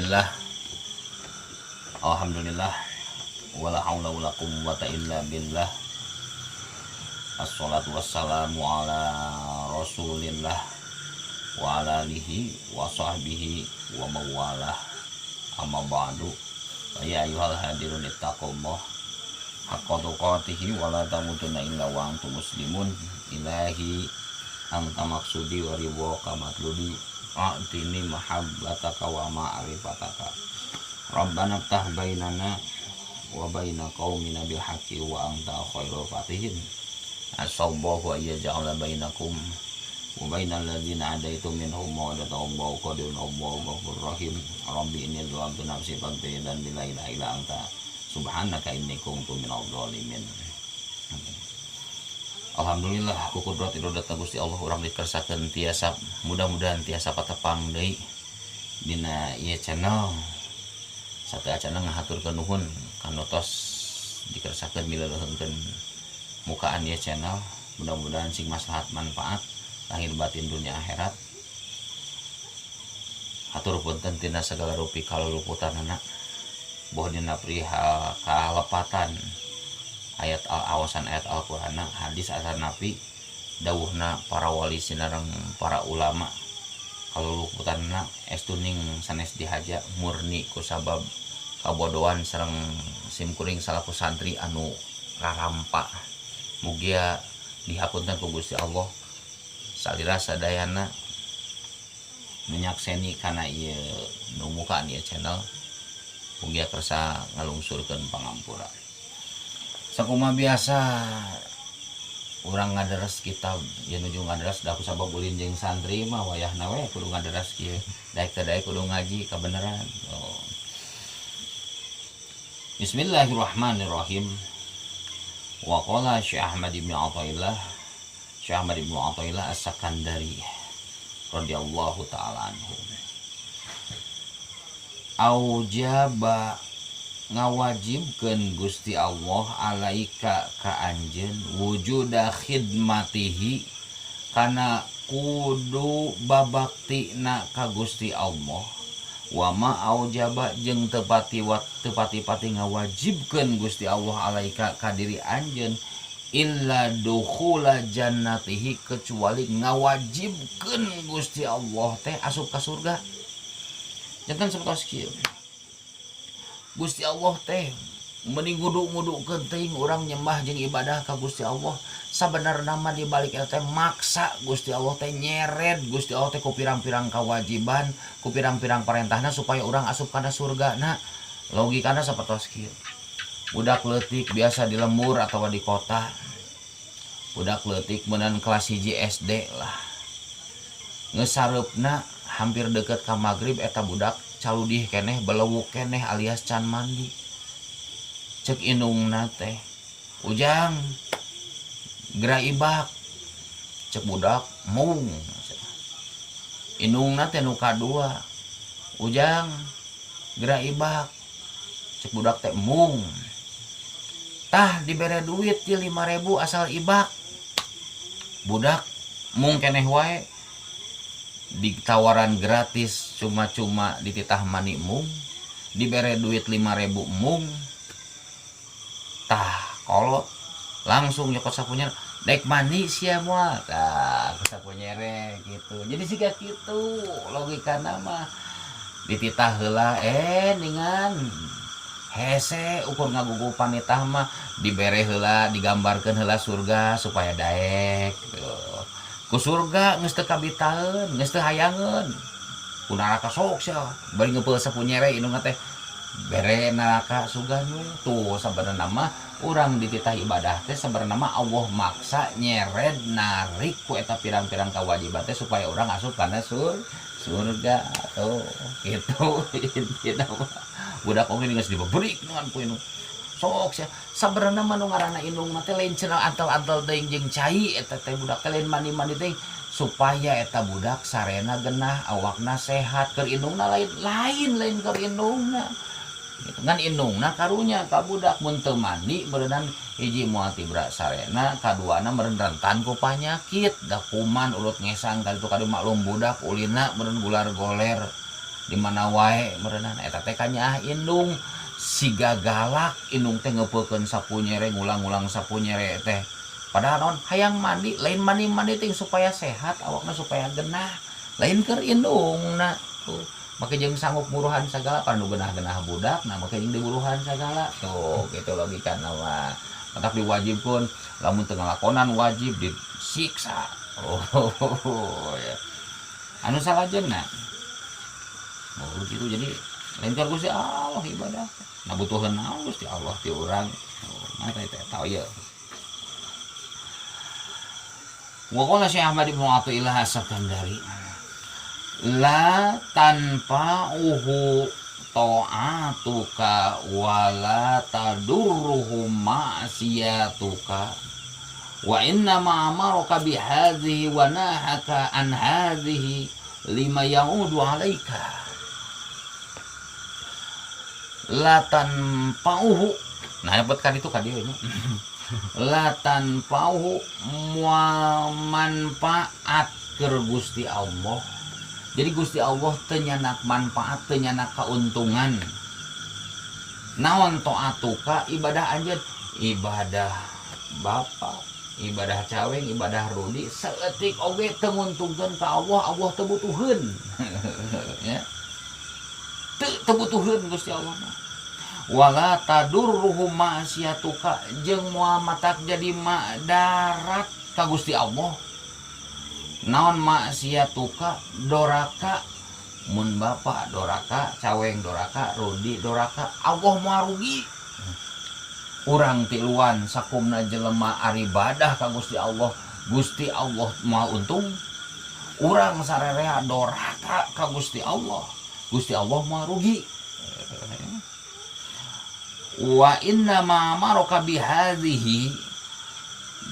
Bismillah. Alhamdulillah. Wala haula wala quwwata illa billah. Assalatu wassalamu ala Rasulillah wa ala alihi wa sahbihi wa mawalah. Amma ba'du. Ya ayyuhal hadirun ittaqullah haqqa tuqatihi wa la tamutunna illa wa antum muslimun. Ilahi anta maqsudi wa ridwaka matlubi. A'tini mahabbataka wa ma'rifataka. Rabbana ftah bainana wa baina qaumina bil haqqi wa anta khairul fatihin. Asallahu ayyaj'ala bainakum wa bainal ladzina adaitum minhum mawaddatan wallahu qadirun wallahu ghafurur rahim. Rabbi inni zalamtu nafsi faghfir li la ilaha illa anta subhanaka inni kuntu minadh dhalimin. Alhamdulillah ku kudrat irodat Gusti Allah urang dikersakeun tiasa, mudah-mudahan tiasa patepang deui dina ieu channel. Sateuacanna ngahaturkeun nuhun kanu tos dikersakeun mileuleungkeun mukaan ieu channel. Mudah-mudahan sing maslahat manfaat lahir batin dunia akhirat. Hatur punten tina segala rupi kaluluputanana, boh dina perihal kalepatan ayat al-awasan ayat Al-Qur'ana, hadis atanapi dawuhna para wali sinareng para ulama. Kaluluputanna estuning sanes dihaja, murni kusabab kabodohan sareng simkuring salaku santri anu rarampa. Mugia dihapunten ku Gusti Allah. Salira sadayana menyakseni kana ieu nu mukaan ieu channel, mugia kersa ngalungsurkeun pangampura. Sakumaha biasa urang ngaderes kitab ya, nuju ngaderes da sabab ulin jeung santri mah wayahna we kudu ngaderes kieu, daek teh daek kudu ngaji kabeneran. Oh. Bismillahirrahmanirrahim. Wa qala Syekh Ahmad ibn Athaillah, Syekh Ahmad ibn Athaillah As-Sakandari radhiyallahu taala anhu. Aujaba ngawajibkeun Gusti Allah alaika ka anjeun wujuda khidmatihi kana kudu babaktina ka Gusti Allah, wa ma aujaba jeung tepati tepati-pati ngawajibkeun Gusti Allah alaika ka diri anjeun illa dukhula jannatihi, kecuali ngawajibkeun Gusti Allah teh asup ka surga. Janten sapertos kieu, Gusti Allah teh mending ngudu-ngudukeun teuing urang nyembah jeung ibadah ka Gusti Allah. Sabenerna mah di balik eta teh maksa Gusti Allah teh, nyered Gusti Allah teh ku pirang-pirang kewajiban, ku pirang-pirang parentahna supaya urang asup kana surga. Nah, logikana sapertos kieu. Budak leutik biasa di lembur atau di kota, budak leutik meunang kelas 1 SD lah, geus sareupna hampir deket ka maghrib, eta budak caludih keneh, belewuk keneh alias can mandi. Cek indungna teh, "Ujang, geura ibak." Cek budak, "Mung." Indungna teh nu kadua, "Ujang, geura ibak." Cek budak teh, "Mung." "Tah, dibere duit ti 5.000 asal ibak." Budak mung keneh wae. Ditawaran gratis cuma-cuma dititah mani mung, dibere duit 5.000 mung. Tah, kolot langsung nyokot sapunya, "Dek mandi sia moal?" Tah, sapu nyere gitu. Jadi siga kitu logika nama, dititah heula ningan hese ukur ngagugupan nitah mah, dibere heula, digambarkeun heula surga supaya daek gitu. Ku surga geus teu kabitaeun, geus teu hayangeun. Ku neraka sok sia bari ngepeul sapu nyere indungna teh, bere neraka sugan we. Tuh, sabenerna mah urang dititah ibadah teh sabenerna mah Allah maksa nyered narik ku eta pirang-pirang kewajiban teh supaya urang asup kana surga. Tuh gitu intina mah. Budak oge geus dibebrik dengan ku indung, "Sok sia." Sabenerna mah nu ngaranna indung mah teh lain cenah antel-antel teuing jeung cai eta teh budak teh, lain mandi-mandi teh, supaya eta budak sarena genah, awakna sehat. Keur indungna, lain lain lain keur indungna gitu. Ngan indungna karunya ka budak, mun teu mandi beureunan hiji moal tibra sarena, kaduana meureun rentan ku panyakit, da kuman urut ngesang kali itu kadu. Maklum budak ulina meureun gular goler. Di mana wae meureunan eta teh kanyaah indung siga galak indung teh ngeupeulkeun sapu nyere ngulang-ngulang sapu nyere teh. Padahal naon hayang mandi, lain mandi-mandi teh supaya sehat awakna supaya genah. Lain keur indungna tuh. Make jeung sanggup muruhan sagala pan nu genah-genah budak nah make jeung diburuhan sagala tuh gitu logikana mah. Matak diwajibkeun lamun teu ngalakonan wajib disiksa. Oh ya. Anu salajengna. Oh gitu jadi lain keur Gusti Allah ibadah. Nah butuheun naon Gusti Allah ti urang. Oh, mah teh eta ieu. Wa qala Syekh Ahmad ibn Athaillah As-Sakandari la tanfa'uhu ta'atuka wala tadurruhu ma'siyatuka wa inna ma amaraka bihadhihi wa nahaka an hadhihi lima ya'udu 'alaika. La tanfa'uhu, nah dapat kan itu ka dieu nya. La tanfa'uhu moal manfaat keur Gusti Allah. Jadi Gusti Allah teu nyanak manfaat, teu nyanak kauntungan. Naon ta'atuka ibadah anjeun, ibadah bapa, ibadah caweng, ibadah rudi, saeutik oge teu nguntungkeun ka Allah, Allah teu butuheun. Ya. Teu butuheun Gusti Allah mah. Wala tadurruhu ma'siyatuka jeung moal matak jadi madarat ka Gusti Allah. Naon maksiatuka doraka mun bapa doraka caweng doraka rudi doraka Allah moal rugi. Urang tiluan sakumna jelema aribadah ka Gusti Allah, Gusti Allah moal untung. Urang sarerea doraka ka Gusti Allah, Gusti Allah moal rugi. Wa inna ma amaraka bihadhihi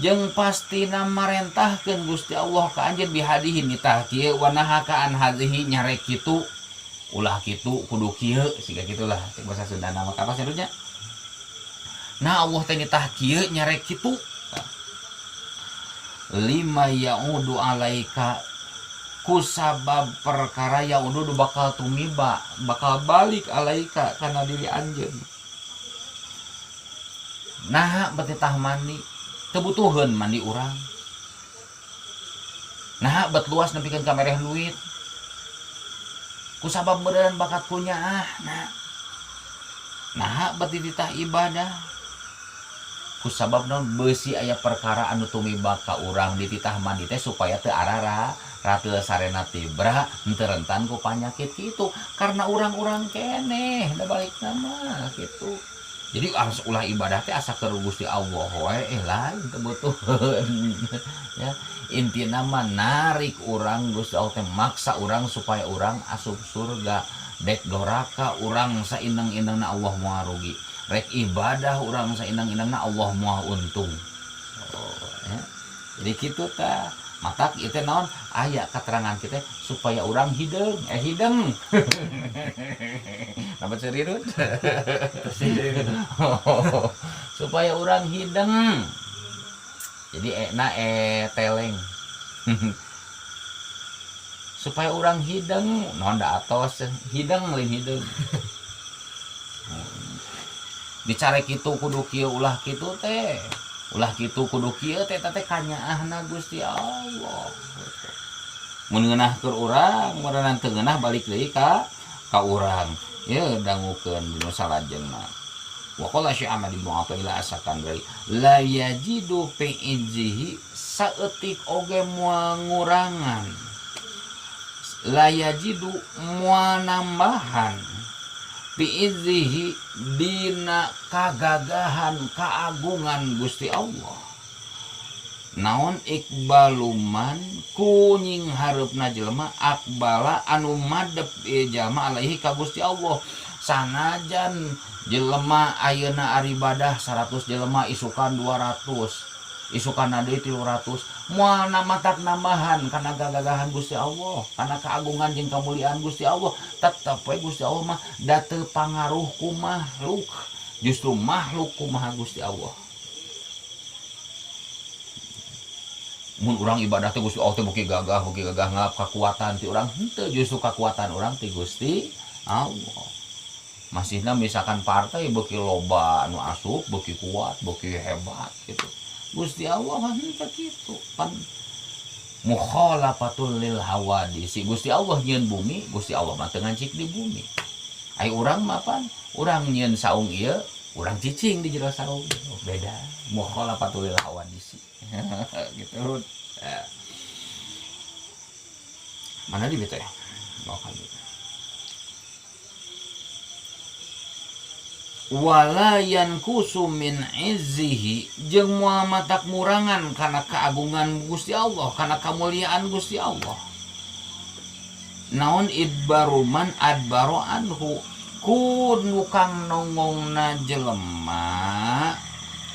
jeung pastina marentahkeun Gusti Allah ka anjeun bihadihi nitah kieu wa nahaka an hadhihi nyarek kitu ulah kitu kudu kieu siga kitulah cek bahasa Sunda mah apa maksudnya. Nah Allah teh nitah kieu nyarek kitu lima ya'udu alaika kusabab perkara ya'udu bakal tumiba bakal balik alaika kana diri anjeun. Nah berarti tah mandi teu butuheun mandi urang. Nah bet luas nepikeun ka mereh duit kusabab meureun bakat kunyaah. Nah bet dititah ibadah kusabab naon beusi aya perkara anu tumiba ka urang dititah mandi teh supaya teu arara rateul sarena tibra henteu rentan ku panyakit kitu karena urang-urang keneh da balikna mah kitu. Jadi harus ulah ibadah teh asa keur Gusti Allah wae lain teu butuheun. Ya, intina mah narik urang Gusti Allah teh maksa urang supaya urang asup surga. Dek doraka urang saindeng-indengna Allah moal rugi. Rek ibadah urang saindeng-indengna Allah moal untung. Oh, ya. Jadi kitu tah. Matak ieu teh naon aya keterangan kita supaya urang hideung, hideung. Dapat serirut. Supaya urang hideung. Jadi na teleng. Supaya urang hideung, naon da atos hideung lain hideung. Dicare kitu kudu kieu ulah kitu teh. Ulah kitu kudu kieu teh teh kanyaahna Gusti Allah. Mun ngeunah keur urang, meureunana teu ngeunah balik deui ka urang. Ye dangukeun dina salajengna. Wa qala Syekh Ahmad ibn Athaillah As-Sakandari la yajidu fi izzihi saeutik oge moal ngurangan. La yajidu moal nambahan fi izzihi dina kagagahan keagungan Gusti Allah. Naon ikbaluman kunying hareupna jelema akbala anu madep ieu jalma alaihi ka Gusti Allah. Sanajan jelema ayeuna aribadah 100 jelema isukan 200 isukan deui 300 moal matak nambahan kana gagagahan Gusti Allah kana keagungan jeung kemuliaan Gusti Allah. Tetep we Gusti Allah mah da teu pangaruh ku makhluk, justru makhluk kumaha Gusti Allah. Mun urang ibadah teh Gusti Allah teh beuki gagah ngap kakuatan ti urang henteu, justru kakuatan urang ti Gusti Allah. Masihna misalkan partai beuki loba anu asup, beuki kuat, beuki hebat gitu. Gusti Allah mah henteu kitu. Pan mukhalafatul lil hawadisi. Gusti Allah nyieun bumi, Gusti Allah mah teu ngancik di bumi. Ai urang mah pan urang nyieun saung ieu, urang cicing di jero saung. Beda. Mukhalafatul lil hawadisi. Gitu. Mana di bete? Oh, kan. Wala yankusu min izzihi jeung moal matak murangan kana keagungan Gusti Allah, kana kamuliaan Gusti Allah. Naon idbaruman adbaro anhu ku nukang nongongna jelema,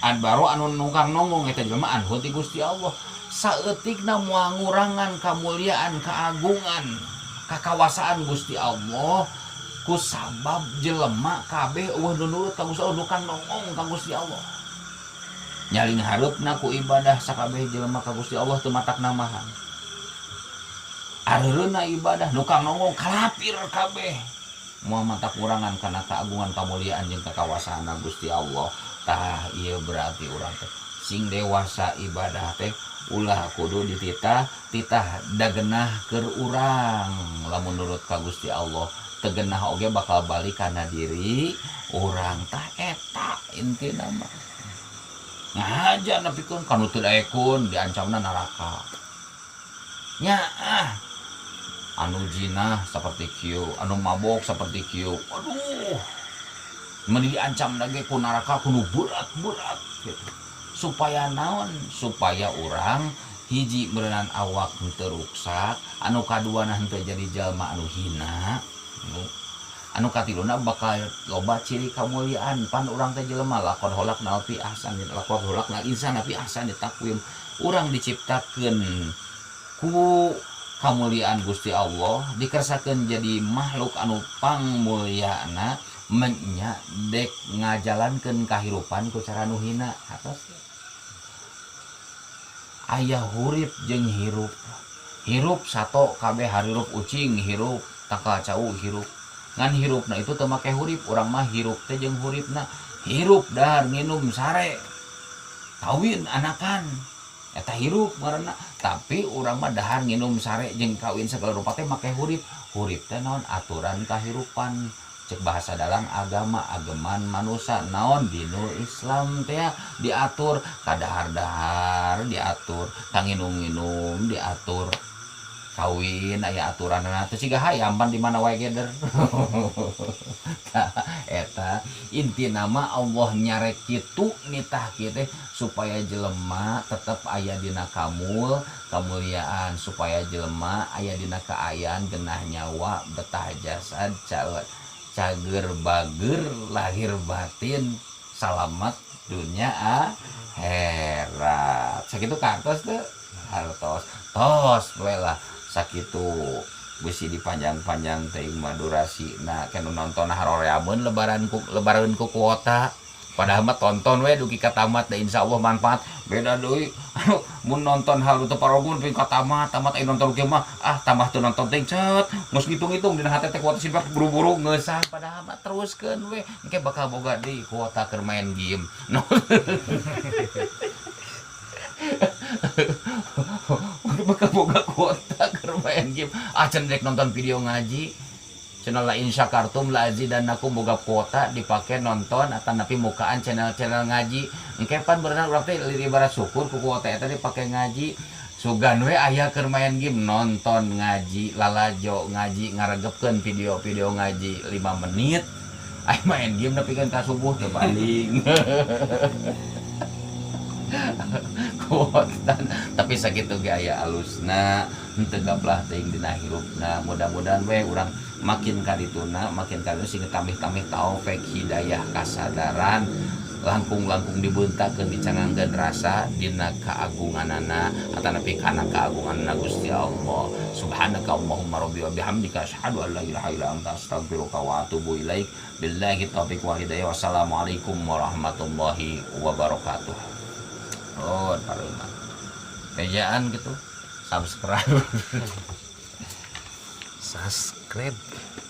adbaro anu nukang nongong eta jelema anhu ti Gusti Allah. Saeutikna moal ngurangan kamuliaan, keagungan, kakawasaan Gusti Allah ku sabab jelema kabeh eueuh nu nurut ka Gusti Allah, nukang nongong ka Gusti Allah. Nyaling hareupna ku ibadah sakabeh jelema ka Gusti Allah teu matak namahan. Areureuna ibadah nukang nongong kalapir kabeh. Moal matak kurangan kana keagungan, kamuliaan jeung kakawasaan Gusti Allah. Tah ieu berarti urang teh sing dewasa ibadah teh ulah kudu dititah titah dagenah keur urang lamun nurut ka Gusti Allah. Tegenah oge bakal balik kana diri urang. Tah eta intina mah ngahaja nepikeun kanu teu daekeun diancamna neraka. Nyaah anu jinah seperti kieu, anu mabok seperti kieu, aduh mun diancam lagi ku neraka kudu berat-berat gitu. Supaya naon? Supaya urang hiji berenang awak henteu ruksak, anu kaduana henteu jadi jalma anu hina, anu katiluna bakal loba ciri kamuliaan. Pan urang teh jelema lakon holakna fi ahsani, lakon holakna insana fi ahsani takwim. Urang diciptakeun ku kamuliaan Gusti Allah, dikersakeun jadi makhluk anu pangmulyana, menya dek ngajalankeun kahirupan ku cara nu hina. Atos aya hurip jeung hirup. Hirup sato kabeh harirup ucing hirup, tangkal cau hirup. Ngan hirupna itu teu make hurip, urang mah hirup teh jeung huripna. Hirup dahar nginum sare, kawin anakan, eta hirup ngaranna. Tapi urang mah dahar nginum sare jeung kawin segala rupa teh make hurip. Hurip teh naon? Aturan kahirupan. Cek bahasa dalam agama, ageman manusia naon dinul Islam teh diatur, kadahar-dahar diatur, kanginum-nginum diatur, kawin aya aturanna teh siga hayam pan di mana wae geder. Eta inti nama Allah nyarek kitu nitah kieu teh supaya jelema tetep aya dina kamuliaan, supaya jelema aya dina kaayaan genah nyawa, betah jasad, cager bager lahir batin, salamat dunia akhirat. Sakitu kartos teu? Hartos. Tos we lah sakitu bisi dipanjang-panjang teuing mah durasina keun nonton haroreameun lebaran ku kuota. Padahal mah tonton we dugi ka tamat da insyaallah manfaat. Beda deui anu mun nonton halu teu parogun ping ka tamat, tamat aya nonton kieu mah ah tambah teu nonton teh cet geus ngitung-ngitung dina hate teh kuota sifat buru-buru ngeusan, padahal mah teruskeun we engke bakal boga deui kuota keur main game. Bakal boga kuota keur main game. Ah cenah rek nonton video ngaji. Channel la in syakartum la azidannakum boga kuota dipake nonton atanapi mukaan channel-channel ngaji. Engke pan berenang urang teh ibarat syukur ku kuota eta dipake ngaji. Sugan we aya keur main game nonton ngaji, lalajo ngaji, ngaregepkeun video-video ngaji 5 menit. Aya main game nepikeun ka subuh teu banding. Kuota tapi sakitu ge aya alusna, henteu gaplah teuing dina hirupna. Mudah-mudahan we urang makin kadituna makin kadituna sing tambih-tambih taufik hidayah kasadaran langkung-langkung dibeuntakeun dicangangkeun rasa dina keagunganana atanapi kana keagunganana Gusti Allah. Subhanaka Allahumma rabbi wa bihamdika asyhadu an la ilaha illa anta astaghfiruka wa atubu ilaik. Billahi taufiq wal hidayah. Wassalamualaikum warahmatullahi wabarakatuh. Oh, pareuman. Bejaan gitu, subscribe. Subscribe.